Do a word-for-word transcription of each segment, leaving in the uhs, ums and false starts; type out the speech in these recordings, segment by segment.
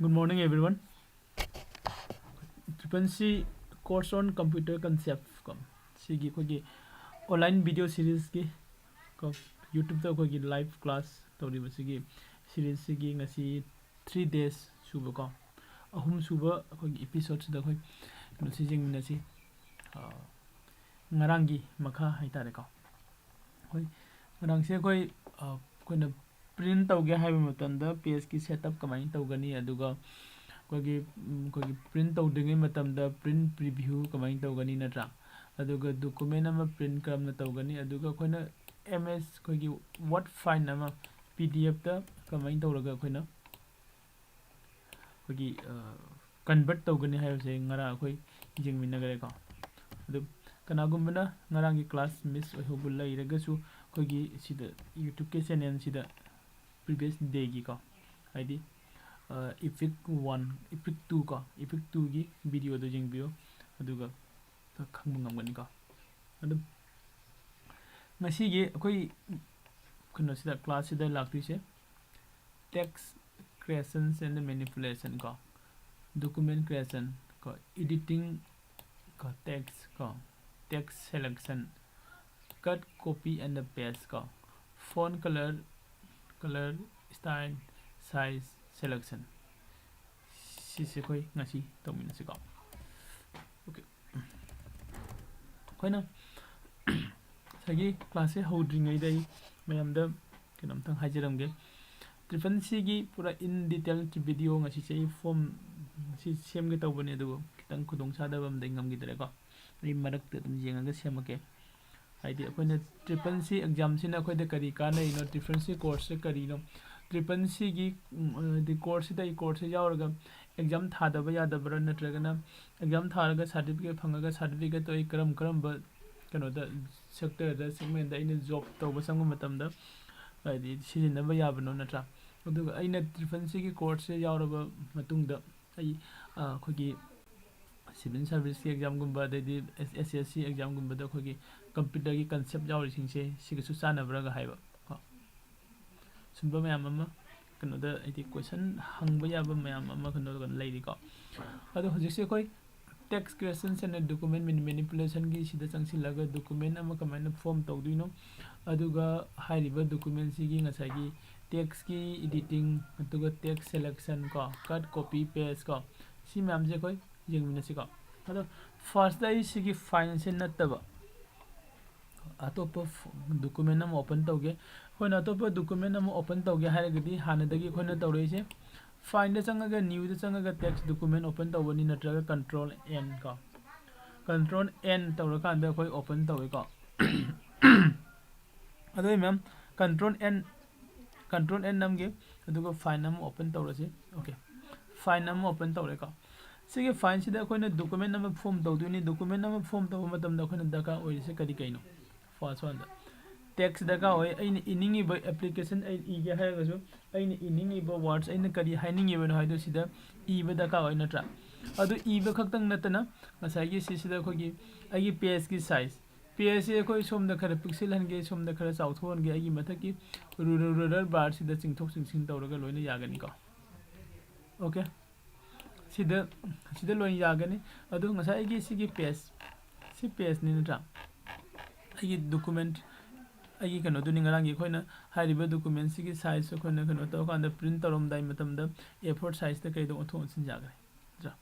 Good morning, everyone. Triple C course on computer concept ꯀꯣ, ꯁꯤꯒꯤ ꯑꯩꯈꯣꯏꯒꯤ online video series ꯀꯤ ꯀꯣ, YouTube ꯇ ꯑꯩꯈꯣꯏꯒꯤ live class ꯇꯧꯔꯤꯕꯁꯤꯒꯤ series ꯁꯤꯒꯤ ꯉꯁꯤ three days ꯁꯨꯕꯀꯣ, ꯑꯍꯨꯝ ꯁꯨꯕ ꯑꯩꯈꯣꯏꯒꯤ episode ꯁꯤꯗ ꯑꯩꯈꯣꯏ ꯀꯩꯅꯣꯁꯤ ꯌꯦꯡꯃꯤꯟꯅꯁꯤ꯫ ꯑ, ꯉꯔꯥꯡꯒꯤ ꯃꯈꯥ ꯍꯥꯏꯇꯥꯔꯦꯀꯣ꯫ ꯑꯩꯈꯣꯏ ꯉꯔꯥꯡꯁꯦ ꯑꯩꯈꯣꯏ, ꯑ, ꯑꯩꯈꯣꯏꯅ print ꯇꯧꯒꯦ ꯍꯥꯏꯕ ꯃꯇꯝꯗ page ꯀꯤ setup ꯀꯃꯥꯏꯅ ꯇꯧꯒꯅꯤ, ꯑꯗꯨꯒ ꯑꯩꯈꯣꯏꯒꯤ, ꯎꯝ, ꯑꯩꯈꯣꯏꯒꯤ print ꯇꯧꯗ꯭ꯔꯤꯉꯩ ꯃꯇꯝꯗ print preview ꯀꯃꯥꯏꯅ ꯇꯧꯒꯅꯤ, ꯅꯠꯇ꯭ꯔꯥ? ꯑꯗꯨꯒ document ꯑꯃ print ꯀꯔꯝꯅ ꯇꯧꯒꯅꯤ, ꯑꯗꯨꯒ ꯑꯩꯈꯣꯏꯅ M S ꯑꯩꯈꯣꯏꯒꯤ Word file ꯑꯃ P D F ꯇ ꯀꯃꯥꯏꯅ ꯇꯧꯔꯒ ꯑꯩꯈꯣꯏꯅ ꯑꯩꯈꯣꯏꯒꯤ, ꯑ, convert ꯇꯧꯒꯅꯤ ꯍꯥꯏꯕꯁꯦ ꯉꯔꯥꯡ ꯑꯩꯈꯣꯏ ꯌꯦꯡꯃꯤꯟꯅꯈ꯭ꯔꯦꯀꯣ꯫ ꯑꯗꯨ ꯀꯅꯥꯒꯨꯝꯕꯅ ꯉꯔꯥꯡꯒꯤ class miss ꯑꯣꯏꯍꯧꯕ ꯂꯩꯔꯒꯁꯨ ꯑꯩꯈꯣꯏꯒꯤ ꯁꯤꯗ YouTube ꯀꯤ channel ꯁꯤꯗ previous day ꯒꯤꯀꯣ, ꯍꯥꯏꯗꯤ, ꯑ, epic one, epic two ꯀꯣ, epic two ꯒꯤ video ꯗꯣ ꯌꯦꯡꯕꯤꯌꯨ, ꯑꯗꯨꯒ ꯈꯪꯕ ꯉꯝꯒꯅꯤꯀꯣ꯫ ꯑꯗꯨꯝ ꯉꯁꯤꯒꯤ ꯑꯩꯈꯣꯏ ꯀꯩꯅꯣꯁꯤꯗ, class ꯁꯤꯗ ꯂꯥꯛꯇꯣꯏꯁꯦ text creation and manipulation ꯀꯣ, document creation ꯀꯣ, editing ꯀꯣ, text ꯀꯣ, text selection, cut, copy and paste ꯀꯣ, font color, color, style, size, selection, ꯁꯤꯁꯦ ꯑꯩꯈꯣꯏ ꯉꯁꯤ ꯇꯧꯃꯤꯟꯅꯁꯤꯀꯣ꯫ Okay꯫ ꯑꯩꯈꯣꯏꯅ ꯉꯁꯥꯏꯒꯤ class ꯁꯦ ꯍꯧꯗ꯭ꯔꯤꯉꯩꯗ ꯑꯩ ꯃꯌꯥꯝꯗ ꯀꯩꯅꯣꯝꯇꯪ ꯍꯥꯏꯖꯔꯝꯒꯦ꯫ Triple C ꯒꯤ ꯄꯨꯔꯥ in detail video ꯉꯁꯤꯁꯦ ꯑꯩ form ꯉꯁꯤ ꯁꯦꯝꯒꯦ ꯇꯧꯕꯅꯦ, ꯑꯗꯨꯕꯨ ꯈꯤꯇꯪ ꯈꯨꯗꯣꯡ ꯆꯥꯗꯕ ꯑꯃꯗꯒꯤ ꯉꯝꯈꯤꯗ꯭ꯔꯦꯀꯣ꯫ ꯑꯩ ꯃꯔꯛꯇ ꯑꯗꯨꯝ ꯌꯦꯡꯉꯒ ꯁꯦꯝꯃꯛꯀꯦ꯫ ꯍꯥꯏꯗꯤ ꯑꯩꯈꯣꯏꯅ Triple C exam ꯁꯤꯅ ꯑꯩꯈꯣꯏꯗ ꯀꯔꯤ ꯀꯥꯟꯅꯔꯤꯅꯣ, Triple C course ꯁꯦ ꯀꯔꯤꯅꯣ, Triple C ꯒꯤ, ꯎꯝ, ꯍꯥꯏꯗꯤ course ꯁꯤꯗ, ꯑꯩ course ꯁꯦ ꯌꯥꯎꯔꯒ exam ꯊꯥꯗꯕ ꯌꯥꯗꯕ꯭ꯔꯥ, ꯅꯠꯇ꯭ꯔꯒꯅ exam ꯊꯥꯔꯒ certificate ꯐꯪꯉꯒ certificate ꯇꯣ ꯑꯩ ꯀꯔꯝ ꯀꯔꯝꯕ ꯀꯩꯅꯣꯗ, sector ꯗ, segment ꯗ ꯑꯩꯅ job ꯇꯧꯕ ꯆꯪꯕ ꯃꯇꯝꯗ ꯍꯥꯏꯗꯤ ꯁꯤꯖꯤꯟꯅꯕ ꯌꯥꯕꯅꯣ, ꯅꯠꯇ꯭ꯔꯥ? ꯑꯗꯨꯒ ꯑꯩꯅ Triple C ꯒꯤ course ꯁꯦ ꯌꯥꯎꯔꯕ ꯃꯇꯨꯡꯗ ꯑꯩ, ꯑ, ꯑꯩꯈꯣꯏꯒꯤ civil service ꯀꯤ exam ꯒꯨꯝꯕ, ꯑꯗꯩꯗꯤ S S C exam ꯒꯨꯝꯕꯗ ꯑꯩꯈꯣꯏꯒꯤ computer ꯒꯤ concept ꯌꯥꯎꯔꯤꯁꯤꯡꯁꯦ ꯁꯤꯒꯁꯨ ꯆꯥꯟꯅꯕ꯭ꯔꯥꯒ ꯍꯥꯏꯕ ꯀꯣ꯫ ꯁꯨꯝꯕ ꯃꯌꯥꯝ ꯑꯃ ꯀꯩꯅꯣꯗ ꯍꯥꯏꯗꯤ question ꯍꯪꯕ ꯌꯥꯕ ꯃꯌꯥꯝ ꯑꯃ ꯀꯩꯅꯣ ꯂꯩꯔꯤꯀꯣ꯫ ꯑꯗꯣ ꯍꯧꯖꯤꯛꯁꯦ ꯑꯩꯈꯣꯏ text creation and document manipulation ꯒꯤ ꯁꯤꯗ ꯆꯪꯁꯤꯜꯂꯒ document ꯑꯃ ꯀꯃꯥꯏꯅ form ꯇꯧꯗꯣꯏꯅꯣ, ꯑꯗꯨꯒ ꯍꯥꯏꯔꯤꯕ document ꯁꯤꯒꯤ ꯉꯁꯥꯏꯒꯤ text ꯀꯤ editing, ꯑꯗꯨꯒ text selection ꯀꯣ, cut, copy, paste ꯀꯣ, ꯁꯤ ꯃꯌꯥꯝꯁꯦ ꯑꯩꯈꯣꯏ ꯌꯦꯡꯃꯤꯟꯅꯁꯤꯀꯣ꯫ ꯑꯗꯣ first ꯇ ꯑꯩ ꯁꯤꯒꯤ file ꯁꯦ ꯅꯠꯇꯕ ꯑꯇꯣꯞꯄ ꯐ-, document ꯑꯃ open ꯇꯧꯒꯦ꯫ ꯑꯩꯈꯣꯏꯅ ꯑꯇꯣꯞꯄ document ꯑꯃ open ꯇꯧꯒꯦ ꯍꯥꯏꯔꯒꯗꯤ ꯍꯥꯟꯅꯗꯒꯤ ꯑꯩꯈꯣꯏꯅ ꯇꯧꯔꯛꯏꯁꯦ file ꯗ ꯆꯪꯉꯒ new ꯗ ꯆꯪꯉꯒ text document open ꯇꯧꯕꯅꯤ, ꯅꯠꯇ꯭ꯔꯒ control N ꯀꯣ꯫ Control N ꯇꯧꯔꯀꯥꯟꯗ ꯑꯩꯈꯣꯏ open ꯇꯧꯋꯤꯀꯣ꯫ ꯑꯗꯨ ꯃꯌꯥꯝ control N, control N ꯅꯝꯒꯦ, ꯑꯗꯨꯒ file ꯑꯃ open ꯇꯧꯔꯁꯤ꯫ Okay, file ꯑꯃ open ꯇꯧꯔꯦꯀꯣ꯫ ꯁꯤꯒꯤ file ꯁꯤꯗ ꯑꯩꯈꯣꯏꯅ document ꯑꯃ form ꯇꯧꯗꯣꯏꯅꯤ꯫ Document ꯑꯃ form ꯇꯧꯕ ꯃꯇꯝꯗ ꯑꯩꯈꯣꯏꯅ ꯗꯔꯀꯥꯔ ꯑꯣꯏꯔꯤꯁꯦ ꯀꯔꯤ ꯀꯩꯅꯣ? First one ꯗ text ꯗꯔꯀꯥꯔ ꯑꯣꯏ꯫ ꯑꯩꯅ ꯏꯅꯤꯡꯉꯤꯕ application ꯑꯩ ꯏꯒꯦ ꯍꯥꯏꯔꯒꯁꯨ, ꯑꯩꯅ ꯏꯅꯤꯡꯉꯤꯕ words, ꯑꯩꯅ ꯀꯔꯤ ꯍꯥꯏꯅꯤꯡꯉꯤꯕꯅꯣ ꯍꯥꯏꯗꯣ ꯁꯤꯗ ꯏꯕ ꯗꯔꯀꯥꯔ ꯑꯣꯏ, ꯅꯠꯇ꯭ꯔꯥ? ꯑꯗꯨ ꯏꯕ ꯈꯛꯇꯪ ꯅꯠꯇꯅ ꯉꯁꯥꯏꯒꯤ ꯁꯤꯁꯤꯗ ꯑꯩꯈꯣꯏꯒꯤ ꯑꯩꯒꯤ page ꯀꯤ size, page ꯁꯦ ꯑꯩꯈꯣꯏ ꯁꯣꯝꯗ ꯈꯔ ꯄꯤꯛꯁꯤꯜꯍꯟꯒꯦ, ꯁꯣꯝꯗ ꯈꯔ ꯆꯥꯎꯊꯣꯛꯍꯟꯒꯦ, ꯑꯩꯒꯤ ꯃꯊꯛꯀꯤ ꯔꯨ-, ꯔꯨ-, ruler bar ꯁꯤꯗ ꯆꯤꯡꯊꯣꯛ ꯆꯤꯡꯁꯤꯟ ꯇꯧꯔꯒ ꯂꯣꯏꯅ ꯌꯥꯒꯅꯤꯀꯣ꯫ Okay, ꯁꯤꯗ, ꯁꯤꯗ ꯂꯣꯏꯅ ꯌꯥꯒꯅꯤ꯫ ꯑꯗꯨ ꯉꯁꯥꯏ ꯑꯩꯒꯤ ꯁꯤꯒꯤ page, ꯁꯤ page ꯅꯤ ꯅꯠꯇ꯭ꯔꯥ? ꯑꯩꯒꯤ document, ꯑꯩꯒꯤ ꯀꯩꯅꯣꯗꯨꯅꯤ, ꯉꯔꯥꯡꯒꯤ ꯑꯩꯈꯣꯏꯅ ꯍꯥꯏꯔꯤꯕ document ꯁꯤꯒꯤ size ꯑꯩꯈꯣꯏꯅ ꯀꯩꯅꯣ ꯇꯧꯔꯀꯥꯟꯗ, print ꯇꯧꯔꯝꯗꯥꯏ ꯃꯇꯝꯗ A four size ꯇ ꯀꯩꯗ ꯑꯣꯟꯊꯣꯛ ꯑꯣꯟꯁꯤꯟ ꯌꯥꯒꯅꯤ, ꯅꯠꯇ꯭ꯔꯥ?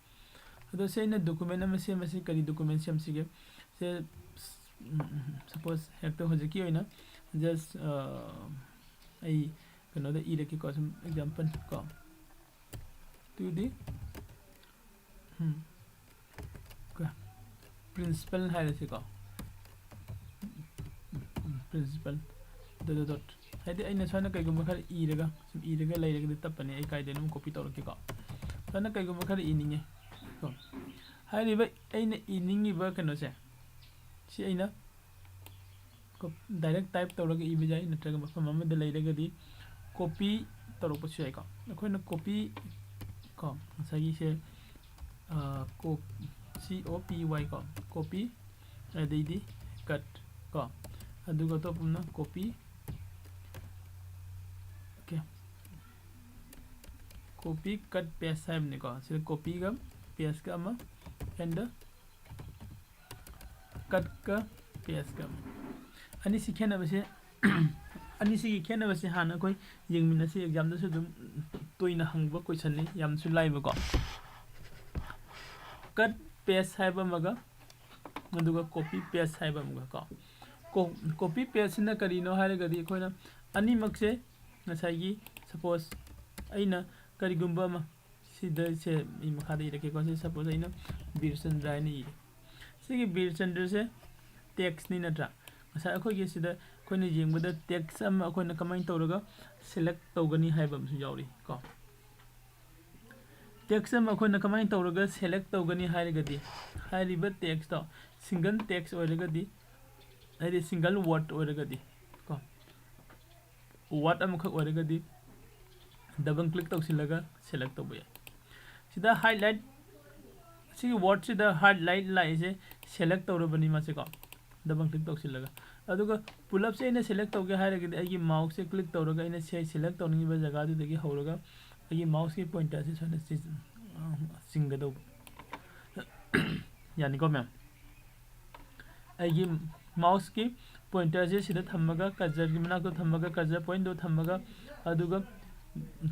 ꯑꯗꯣ ꯁꯤ ꯑꯩꯅ document ꯑꯃ ꯁꯦꯝꯃꯁꯤ꯫ ꯀꯔꯤ document ꯁꯦꯝꯁꯤꯒꯦ? ꯁꯦ, ꯎꯝ, suppose ꯍꯦꯛꯇ ꯍꯧꯖꯤꯛꯀꯤ ꯑꯣꯏꯅ just, ꯑ, ꯑꯩ ꯀꯩꯅꯣꯗ ꯏꯔꯛꯀꯦꯀꯣ, ꯁꯨꯝ example ꯀꯣ꯫ To the, um, okay, principal ꯍꯥꯏꯔꯁꯤꯀꯣ꯫ Principal, dot, dot, dot. ꯍꯥꯏꯗꯤ ꯑꯩꯅ ꯁꯨꯃꯥꯏꯅ ꯀꯩꯒꯨꯝꯕ ꯈꯔ ꯏꯔꯒ, ꯁꯨꯝ ꯏꯔꯒ ꯂꯩꯔꯒꯗꯤ ꯇꯞꯄꯅꯤ, ꯑꯩ ꯀꯥꯏꯗꯩꯅꯣ ꯑꯃ copy ꯇꯧꯔꯛꯀꯦꯀꯣ꯫ ꯁꯨꯃꯥꯏꯅ ꯀꯩꯒꯨꯝꯕ ꯈꯔ ꯏꯅꯤꯡꯉꯦ ꯀꯣ꯫ ꯍꯥꯏꯔꯤꯕ ꯑꯩꯅ ꯏꯅꯤꯡꯉꯤꯕ ꯀꯩꯅꯣꯁꯦ, ꯁꯤ ꯑꯩꯅ ꯀꯣ-, direct type ꯇꯧꯔꯒ ꯏꯕ ꯌꯥꯏ, ꯅꯠꯇ꯭ꯔꯒ ꯃꯐꯝ ꯑꯃꯗ ꯂꯩꯔꯒꯗꯤ copy ꯇꯧꯔꯛꯄꯁꯨ ꯌꯥꯏꯀꯣ꯫ ꯑꯩꯈꯣꯏꯅ copy ꯀꯣ, ꯉꯁꯥꯏꯒꯤꯁꯦ, ꯑ, co-, C O P Y ꯀꯣ, copy, ꯑꯗꯩꯗꯤ cut ꯀꯣ, ꯑꯗꯨꯒ ꯑꯇꯣꯞꯄ ꯑꯃꯅ copy, okay, copy cut paste ꯍꯥꯏꯕꯅꯤꯀꯣ꯫ ꯁꯤꯗ copyꯒ pasteꯀ ꯑꯃ and cutꯀ pasteꯀ ꯑꯃ꯫ ꯑꯅꯤꯁꯤ ꯈꯦꯠꯅꯕꯁꯦ ꯑꯅꯤꯁꯤꯒꯤ ꯈꯦꯠꯅꯕꯁꯦ ꯍꯥꯟꯅ ꯑꯩꯈꯣꯏ ꯌꯦꯡꯃꯤꯟꯅꯁꯤ꯫ Examꯗꯁꯨ ꯑꯗꯨꯝ ꯇꯣꯏꯅ ꯍꯪꯕ questionꯅꯤ, ꯌꯥꯝꯁꯨ ꯂꯥꯏꯕꯀꯣ꯫ Cut paste ꯍꯥꯏꯕ ꯑꯃꯒ ꯑꯗꯨꯒ copy paste ꯍꯥꯏꯕ ꯑꯃꯒ ꯀꯣ꯫ Co- copy pasteꯁꯤꯅ ꯀꯔꯤꯅꯣ ꯍꯥꯏꯔꯒꯗꯤ ꯑꯩꯈꯣꯏꯅ ꯑꯅꯤꯃꯛꯁꯦ ꯉꯁꯥꯏꯒꯤ suppose ꯑꯩꯅ ꯀꯔꯤꯒꯨꯝꯕ ꯑꯃ ꯁꯤꯗ ꯁꯦ ꯑꯩ ꯃꯈꯥꯗ ꯏꯔꯛꯀꯦꯀꯣ꯫ ꯁꯤ suppose ꯑꯩꯅ ꯕꯤꯔꯆꯟꯗ꯭ꯔ ꯍꯥꯏꯅ ꯏꯔꯦ꯫ ꯁꯤꯒꯤ ꯕꯤꯔꯆꯟꯗ꯭ꯔꯁꯦ textꯅꯤ ꯅꯠꯇ꯭ꯔꯥ? ꯉꯁꯥꯏ ꯑꯩꯈꯣꯏꯒꯤ ꯁꯤꯗ ꯑꯩꯈꯣꯏꯅ ꯌꯦꯡꯕꯗ text ꯑꯃ ꯑꯩꯈꯣꯏꯅ ꯀꯃꯥꯏꯅ ꯇꯧꯔꯒ select ꯇꯧꯒꯅꯤ ꯍꯥꯏꯕ ꯑꯃꯁꯨ ꯌꯥꯎꯔꯤ ꯀꯣ꯫ Text ꯑꯃ ꯑꯩꯈꯣꯏꯅ ꯀꯃꯥꯏꯅ ꯇꯧꯔꯒ select ꯇꯧꯒꯅꯤ ꯍꯥꯏꯔꯒꯗꯤ, ꯍꯥꯏꯔꯤꯕ textꯇꯣ single text ꯑꯣꯏꯔꯒꯗꯤ, ꯍꯥꯏꯗꯤ single word ꯑꯣꯏꯔꯒꯗꯤ ꯀꯣ, word ꯑꯃꯈꯛ ꯑꯣꯏꯔꯒꯗꯤ double click ꯇꯧꯁꯤꯜꯂꯒ select ꯇꯧꯕ ꯌꯥꯏ꯫ ꯁꯤꯗ highlight, ꯁꯤꯒꯤ wordꯁꯤꯗ highlight ꯂꯥꯛꯏꯁꯦ select ꯇꯧꯔꯕꯅꯤ ꯃꯥꯁꯦꯀꯣ, double click ꯇꯧꯁꯤꯜꯂꯒ꯫ ꯑꯗꯨꯒ ꯄꯨꯂꯞꯁꯦ ꯑꯩꯅ select ꯇꯧꯒꯦ ꯍꯥꯏꯔꯒꯗꯤ ꯑꯩꯒꯤ mouseꯁꯦ click ꯇꯧꯔꯒ ꯑꯩꯅ ꯁꯦ select ꯇꯧꯅꯤꯡꯉꯤꯕ ꯖꯒꯥꯗꯨꯗꯒꯤ ꯍꯧꯔꯒ ꯑꯩꯒꯤ mouseꯀꯤ pointerꯁꯦ ꯁꯨꯃꯥꯏꯅ ꯆꯤ-, ꯑ, ꯆꯤꯡꯒꯗꯧꯕ꯫ ꯌꯥꯅꯤꯀꯣ ꯃꯌꯥꯝ? ꯑꯩꯒꯤ mouseꯀꯤ pointerꯁꯦ ꯁꯤꯗ ꯊꯝꯃꯒ, cursorꯒꯤ ꯃꯅꯥꯛꯇ ꯊꯝꯃꯒ, cursor pointꯗꯣ ꯊꯝꯃꯒ, ꯑꯗꯨꯒ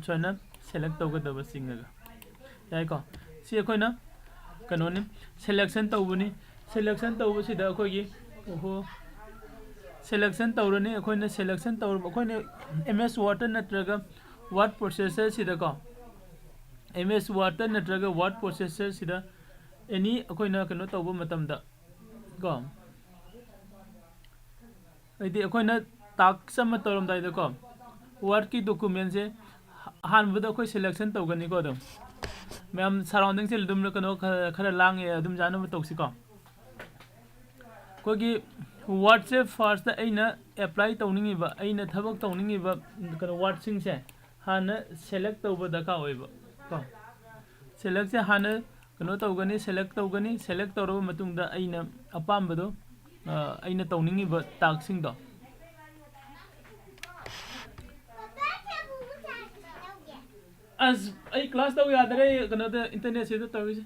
ꯁꯨꯃꯥꯏꯅ select ꯇꯧꯒꯗꯕ ꯆꯤꯡꯉꯒ꯫ ꯌꯥꯏꯀꯣ? ꯁꯤ ꯑꯩꯈꯣꯏꯅ ꯀꯩꯅꯣꯅꯤ, selection ꯇꯧꯕꯅꯤ꯫ Selection ꯇꯧꯕꯁꯤꯗ ꯑꯩꯈꯣꯏꯒꯤ, ꯑꯣꯍꯣ, selection ꯇꯧꯔꯅꯤ꯫ ꯑꯩꯈꯣꯏꯅ selection ꯇꯧꯔꯕ, ꯑꯩꯈꯣꯏꯅ MS Wordꯇ ꯅꯠꯇ꯭ꯔꯒ word processorꯁꯤꯗꯀꯣ, MS Wordꯇ ꯅꯠꯇ꯭ꯔꯒ word processorꯁꯤꯗ any ꯑꯩꯈꯣꯏꯅ ꯀꯩꯅꯣ ꯇꯧꯕ ꯃꯇꯝꯗ ꯀꯣ, ꯍꯥꯏꯗꯤ ꯑꯩꯈꯣꯏꯅ task ꯑꯃ ꯇꯧꯔꯝꯗꯥꯏꯗꯀꯣ, Wordꯀꯤ documentꯁꯦ ꯑꯍꯥꯟꯕꯗ ꯑꯩꯈꯣꯏ selection ꯇꯧꯒꯅꯤꯀꯣ꯫ ꯑꯗꯨꯝ ꯃꯌꯥꯝ surroundingꯁꯦ ꯑꯗꯨꯝ ꯀꯩꯅꯣ ꯈꯔ, ꯈꯔ ꯂꯥꯡꯉꯦ, ꯑꯗꯨꯝ ꯌꯥꯅꯕ ꯇꯧꯁꯤꯀꯣ꯫ ꯑꯩꯈꯣꯏꯒꯤ Wordꯁꯦ firstꯇ ꯑꯩꯅ apply ꯇꯧꯅꯤꯡꯉꯤꯕ, ꯑꯩꯅ ꯊꯕꯛ ꯇꯧꯅꯤꯡꯉꯤꯕ ꯀꯩꯅꯣ wordꯁꯤꯡꯁꯦ ꯍꯥꯟꯅ select ꯇꯧꯕ ꯗꯔꯀꯥꯔ ꯑꯣꯏꯕ ꯀꯣ꯫ Selectꯁꯦ ꯍꯥꯟꯅ ꯀꯩꯅꯣ ꯇꯧꯒꯅꯤ, select ꯇꯧꯒꯅꯤ꯫ Select ꯇꯧꯔꯕ ꯃꯇꯨꯡꯗ ꯑꯩꯅ ꯑꯄꯥꯝꯕꯗꯣ, ꯑ, ꯑꯩꯅ ꯇꯧꯅꯤꯡꯉꯤꯕ taskꯁꯤꯡꯗꯣ, ꯑꯁ, ꯑꯩ class ꯇꯧ ꯌꯥꯗ꯭ꯔꯦ, ꯀꯩꯅꯣꯗ, internet ꯁꯤꯗ ꯇꯧꯔꯤꯁꯦ꯫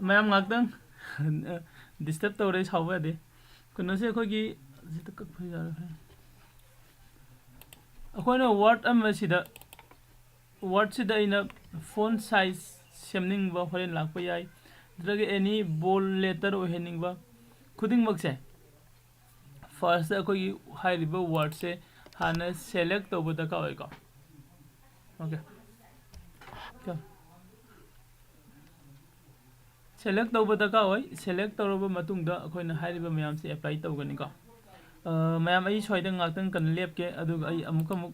ꯃꯌꯥꯝ ꯉꯥꯛꯇꯪ disturb ꯇꯧꯔꯦ, ꯁꯥꯎꯕ ꯌꯥꯗꯦ꯫ ꯀꯩꯅꯣꯁꯦ ꯑꯩꯈꯣꯏꯒꯤ, ꯁꯤꯗ ꯀꯛꯄ ꯌꯥꯔꯣꯏ꯫ ꯑꯩꯈꯣꯏꯅ word ꯑꯃꯁꯤꯗ, wordꯁꯤꯗ ꯑꯩꯅ font size ꯁꯦꯝꯅꯤꯡꯕ ꯍꯣꯔꯦꯟ ꯂꯥꯛꯄ ꯌꯥꯏ, ꯅꯠꯇ꯭ꯔꯒ any bold letter ꯑꯣꯏꯍꯟꯅꯤꯡꯕ ꯈꯨꯗꯤꯡꯃꯛꯁꯦ, first ꯑꯩꯈꯣꯏꯒꯤ ꯍꯥꯏꯔꯤꯕ wordꯁꯦ ꯍꯥꯟꯅ select ꯇꯧꯕ ꯗꯔꯀꯥꯔ ꯑꯣꯏꯀꯣ꯫ Okay꯫ Okay꯫ Select ꯇꯧꯕ ꯗꯔꯀꯥꯔ ꯑꯣꯏ꯫ Select ꯇꯧꯔꯕ ꯃꯇꯨꯡꯗ ꯑꯩꯈꯣꯏꯅ ꯍꯥꯏꯔꯤꯕ ꯃꯌꯥꯝꯁꯦ apply ꯇꯧꯒꯅꯤꯀꯣ꯫ ꯑ, ꯃꯌꯥꯝ, ꯑꯩ ꯁ꯭ꯋꯥꯏꯗ ꯉꯥꯛꯇꯪ ꯀꯟꯅ ꯂꯦꯞꯀꯦ, ꯑꯗꯨꯒ ꯑꯩ ꯑꯃꯨꯛ ꯑꯃꯨꯛ